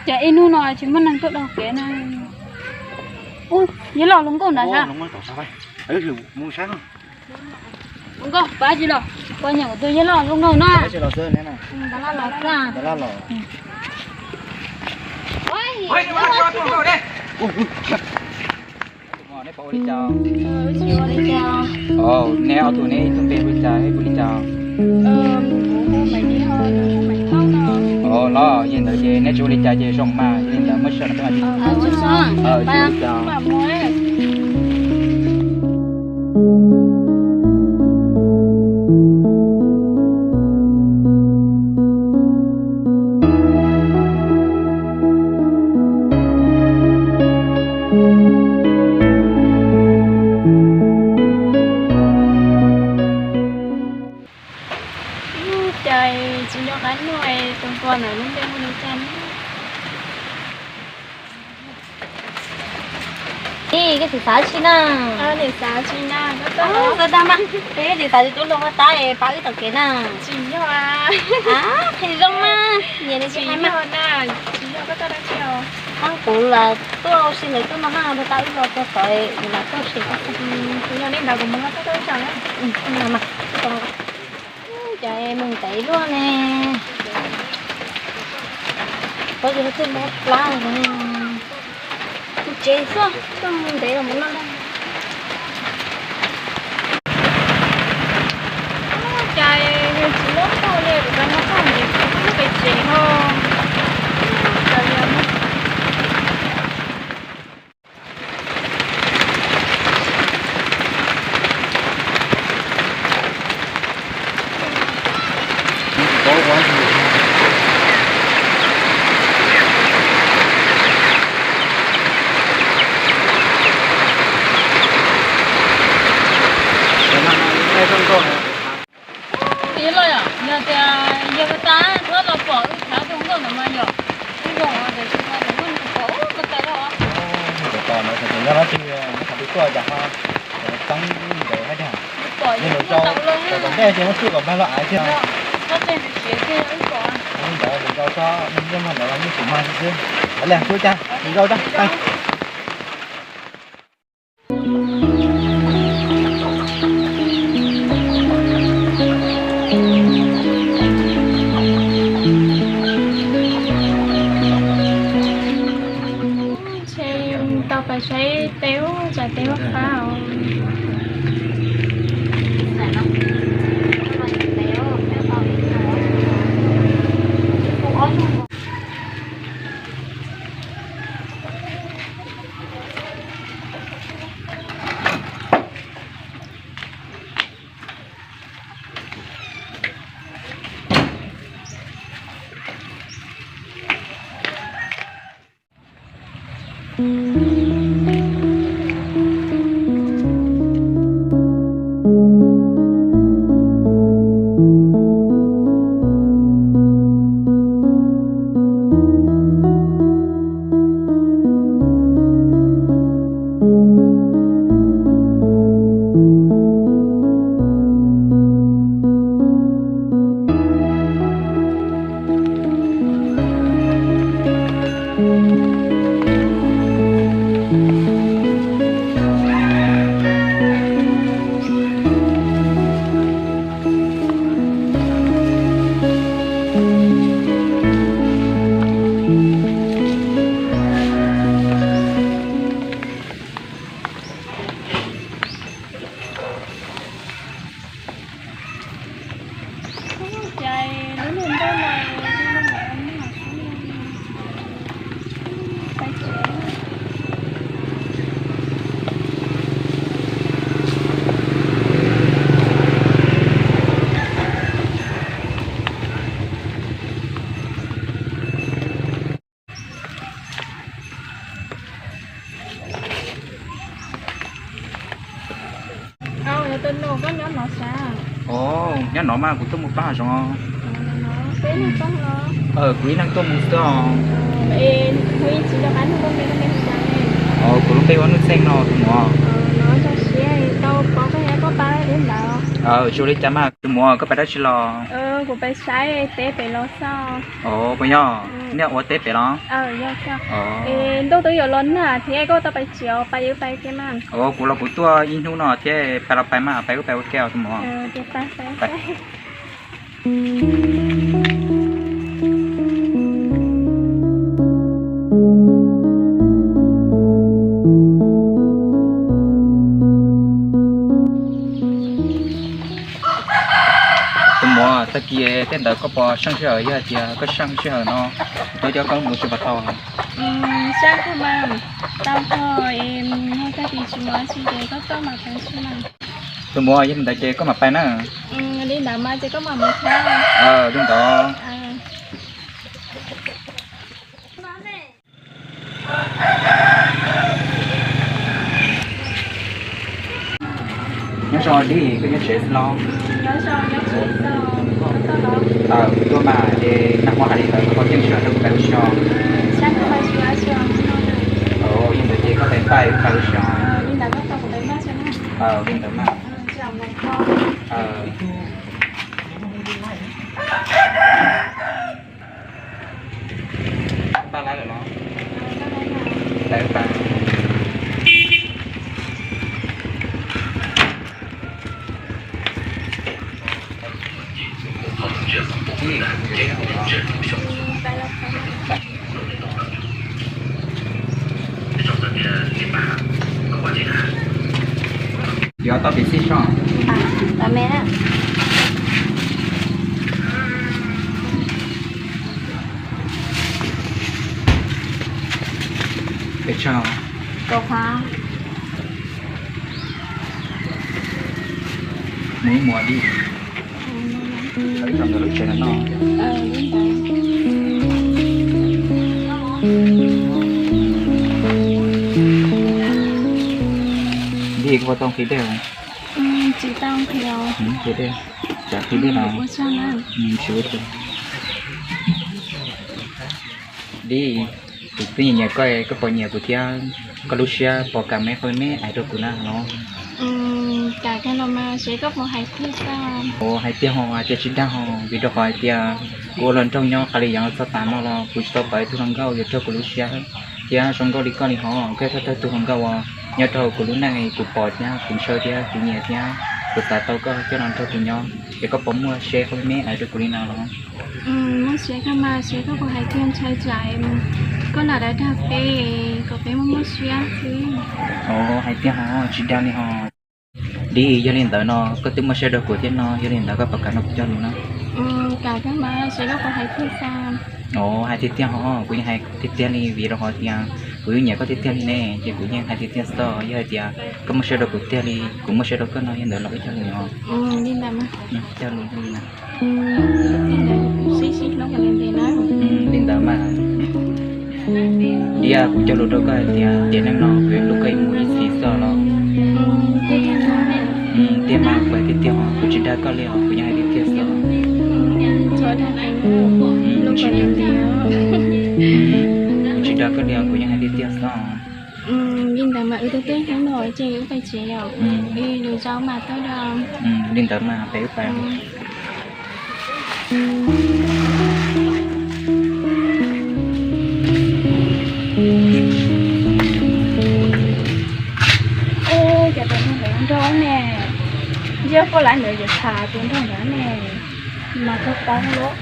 Cas ib hnub no tsis muaj neeg tuaj dhau kev na. Ub, yawg loj hluas nkauj ntawd sas. Hluas nkauj, pab tsis los, pab nyeem kuv tus yawg loj hluas nkauj no. Los xwb. Neb ob tug neb ib tug npe hu li cas, hu li cas? Los yog ntawd ces neb tsis ua li cas ces zoo mas, yog li ntawd muab sij hawm no peb mam tsis ua li cas. Cas tsis nco qab nug tus npua ntawd lub npe hu li cas ne. Ib, koj tseem xav tsi na? Xav tsi na, koj tuaj los xav tag mas. Peb tseem xav tsis tub luag ua tab es pab wb tom kev na. Tsis yog. Qhia zoo mas, niam tsis hais mas. Tsis yog, koj tuaj dab tsi os? Ab, kuv lam tuaj ua si ntawd tuaj no na, luag tab wb los txog tod es lam tuaj si. Kuv yog li ntawd kuv mus no, koj tuaj ib zaug na. Cas mus ntev luaj ne. Pob zeb twb mob plab, tus tsev xwb, tuaj mus ntev los mus no. Cas yog tsis muab tau li, kuv cov nyob txog ntev kuv lub pem tsev no. Yog tias yog ko tas txhob los pom wb thaum tus nkauj ntawd mas yog wb zoo tias tsis tau tus nkauj pom ua ko tas lawm. Tus pom ntawd tseem nyob dab tsi, nws thaum twg tuaj cas ho txeeb ntawd hab tiag. Yog nws zoo, tom tom ntej ces muab tsuj kom nplag loj aiv thiab. Ntawd nws zoo txhob, nws yeej mag ntawd los yeej tsum mag xwb. Ua li xwb cas nws zoo tag. Ntshe tau pais saib teb ub, tsam teb ub qab os. Os, nyob no mas kuv tuaj mus pab hav zoov. Kuv ib leeg tuaj mus xwb os. Kuv lub npe hu ua Nuj Xeej no tus muam. Tau pom koj, koj pab ib ntawd. Zoo li cas mas tus muam, koj pais dab tsi los? Kuv pais saib teb pem los xwb. Puas yog? Nej ua teb pem los? Ntuj twb yuav los nag thiab, koj tau pais tsev, pais wb pais ua ke mas. Kuv los kuv tuaj ib hnub no thiab, pais los pais mas, pais wb pais ua ke os tus muam. Tus muam, tag kis tej ntawd koj puas seej sij hawm? Yog hais tias koj seej sij hawm no, tuaj coj koj mus tsis puas tau? Seej kawg mas, tau kawg, tag kis tsis muaj dab tsi ces koj tuaj mam pais xwb mas. Tus muam, yog li ntawd ces koj mam pais na. Li ntawd mas ces koj mam mus thiab. Li ntawd. Nyob zoo Dib, koj nyob tsev xwb los? Kuv tuaj mas ces nag hmo hais li ntawd koj puas seej sij hawm rau kuv pais ua si os? Yog ntawd ces koj pais pais wb pais ua si os. Li ntawd mas. Yuav tau pem xij soj. Pes tsawg? Mus ib muag Dib. Ib co ntawm lub tsev no no. Dib, koj puas tau nqhis dej? Nqhis dej, tsam nqhis dej no. Dib, kuv twb nyiam nyiam koj, koj puas nyiam kuv thiab? Koj lub siab puas kam me qhov me me hais rau kuv na no? Ua hais tiag ho, hais tias tsis dag ho, vim rau qhov hais tias kuv ua hluas nraug nyob qhov li yog txog tav no los kuv tsis tau pom ib tug hluas nkauj yuav raug kuv lub siab thiab zoo nkauj li koj li ho. Koj yog thawj thawj tug hluas nkauj uas nyob rau kuv lub neej, kuv pom thiab kuv ntshaw thiab kuv nyiam thiab kuv xav tau koj coj los nrog kuv nyob. Es koj puas muaj siab qhov me me hais rau kuv li no los? Muaj siab kawg mas, siab koj puas hais tiag ntshaw tsam koj lam dag dag peb kom peb muaj muaj siab xwb. Hais tiag ho, tsis dag li ho. Dib, yog li ntawd no koj twb muaj siab rau kuv thiab no, yog li ntawd koj puas kam nrog kuv cog lus na? Hais tiag tiag ho, kuv yeej hais tiag tiag li vim rau qhov tias kuv yeej nyiam koj tiag tiag li ne, ces kuv yeej hais tiag tiag xwb. Yog hais tias koj muaj siab rau kuv tiag li, kuv muaj siab rau koj no, yog ntawd los wb cog lus os. Cog lus li na. Li ntawd mas. Dib, kuv cog lus rau koj hais tias tiam neej no kuv yuav hlub koj ib mus ib txhis xwb los? Tiag mas, kuv hais tiag tiag os, kuv tsis dag koj li os, kuv yeej hais tiag tiag xwb. Kuv tsis dag koj li os, kuv yeej hais tiag tiag xwb. Li ntawd mas wb twb tej hnub no ces wb pais tsev yom. Li ntawd mas peb wb pais. Ua cas tus nraug ntawd nrog ne, ntsia koj lawv ntawd yuav tham tus nraug ntawd ne, mas koj paub los.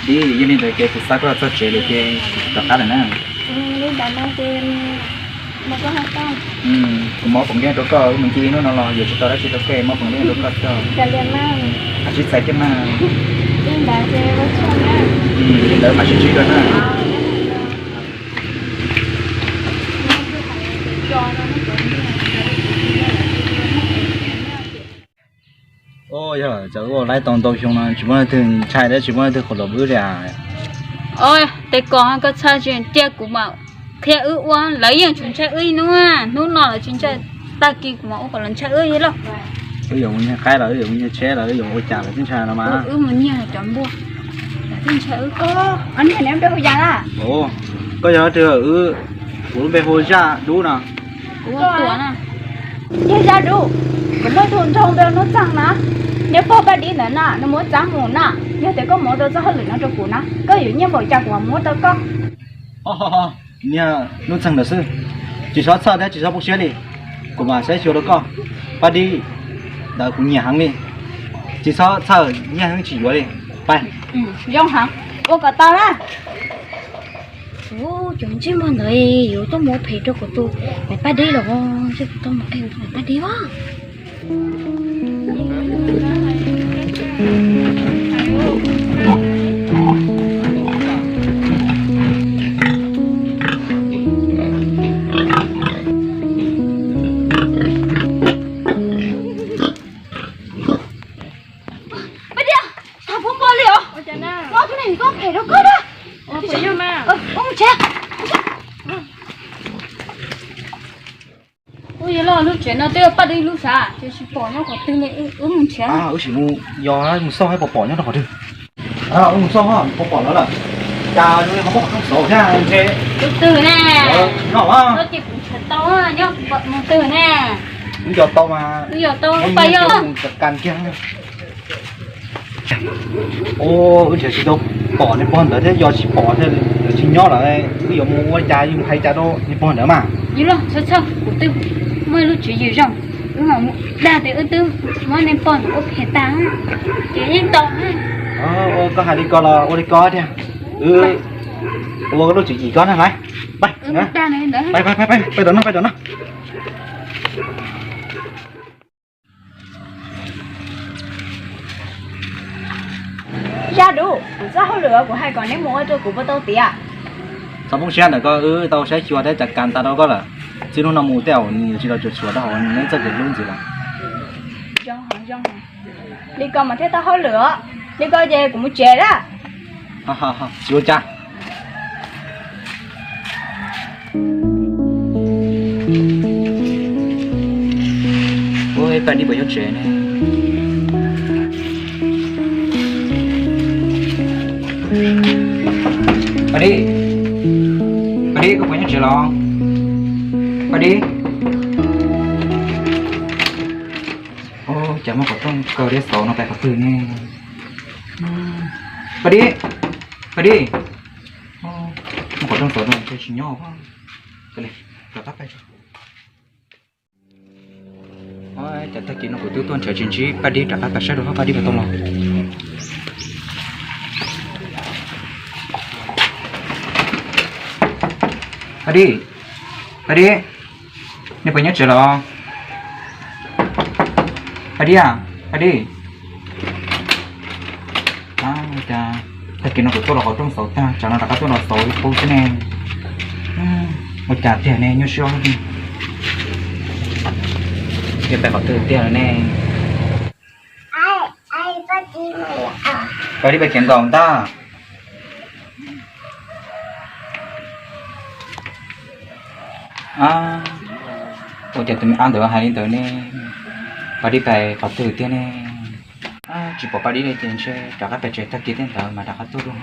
Dib, yog li ntawd ces kuv xa koj txog tsev lawm ces rov qab lawm na. Kuv muab poom liaj rau koj, wb mus ncig ib hnub no los yuav tsis tau dab tsi rau koj, muab poom liaj rau koj xwb. Sib txais thiab mas. Li ntawd mas sib ntsib dua na. Yog txawm ua laiv tau ntau xyoo no tsis muaj leej twg ntshai thiab tsis muaj leej twg qhuas los wb li. Os, tej ko koj txhob tsis cia kuv mam qhia wb ua, lawv yeej tsis ntshai wb ib hnub, hnub no lawv tsis ntshai, tag kis kuv mam ua kom lawv ntshai wb li lauj. Wb yuav mus nyiag qaib los wb yuav mus nyiag tsheb los wb yuav ua cas lawv twb ntshai no mas. Wb mus nyiag cov npua, lawv twb ntshai wb. Os, neb npe hu cas na? Koj yog leej twg? Wb, kuv lub npe hu Zaj Dub no. Kuv hu Tuam na. Yog Zaj Dub, kuv muaj ib tug nraug npe hu Nuj Txeeg na. Neb pog Paj Dib ntawd na, nws muab txav mus na. Yog tias koj muab tau txoj hauj lwm no rau kuv na, koj yuav nyiaj npaum cas kuv mam muab rau koj. Niag Nuj Txeeg ntawd xwb, tsis txhob txhawj thiab tsis txhob poob siab li. Kuv mam saib xyuas rau koj. Paj Dib ntawd kuv nyiam heev li, tsis txhob txhawj, nyiaj heev tsis yuav li. Pais. Zoo heev, ua kom tau na. Ua, cov ntsej muag ntawd yuav tuaj muab phem rau kuv tus niam Paj Dib los, ntsej kuv tuaj mus qhia kuv tus niam Paj Dib os. Paj Dib, tag pub npo li os. Koj tus neeg koj phem rau koj na. Ua mus tsev. Ua yog lub tsev no twb yog Paj Dib lub sav, ces tsis pom nyob qhov twg li, wb mus nrhiav. Wb sim mus, yog mus xauj pom pom nyob rau qhov twg. Wb mus xauj pom pom lawm lawm. Cas zoo li ho muab qhov rooj xauv thiab ntshe. Tus twg ne? No ces kuv nrhiav tau, nyob mus twg ne? Wb yos tau mas. Wb yos tau, wb pas yog. Kas kiag. Wb nrhiav tsis tau pom niag pog ntawd thiab, yog tsis pom thiab lawv tsis nyob lawm, wb yuav mus ua cas, yuav mus hais cas rau niag pog ntawd mas. Yus los txhob txhawj, kuv twb muaj ib lub tswv yim zoo, wb mam mus dag tias wb twb muab niag pog ntawd ua phem tag, ces yeej tau. Koj hais li ko los ua li ko tiag. Wb ua lub tswv yim ko na, laiv, pais, pais, pais tom no, pais tom no. Zaj Dub, kuv txoj hauj lwm kuv hais kom neb mus ua rau kuv puas tau tiag? Txhob poob siab ntawm koj, wb tau saib xyuas thiab cas kas tas rau koj lawm. Txij hnub no mus tej zaum nws yuav tsis los cuam tshuam rau hauv neb txoj kev hlub ntxiv lawm. Li ko mas thiaj tau hauj lwm os. Li ko ces kuv mus tsev lawm. Tsis ua cas. Ua, Paj Dib puas nyob tsev ne? Paj Dib, Paj Dib, koj puas nyob tsev los? Paj Dib. Ua cas muaj qhov rooj kaw thiab xauv no pais qhov twg ne? Paj Dib, Paj Dib. Muaj qhov rooj xauv no tsis nyob. Cas tag kis no kuv twb tuaj nrhiav tsis ntsib Paj Dib, rov qab pais saib rau hauv Paj Dib puas tau los. Paj Dib, Paj Dib, nej puas nyob tsev los? Paj Dib, Paj Dib. Cas tag kis no kuv tuaj los qhov rooj xauv tag, tsam no rov qab tuaj los xauv ib qub xwb ne. Ua cas tiag ne, nyuaj siab. Peb pais qhov twg tiag lawm ne? Paj Dib pais khiav nkaum ntag. Ua cas tus me ab ntawd hais li ntawd ne? Paj Dib pais qhov twg tiag ne? Tsis pom Paj Dib li ces ntshe rov qab pais tsev, tag kis tej ntawd mas rov qab tuaj dua.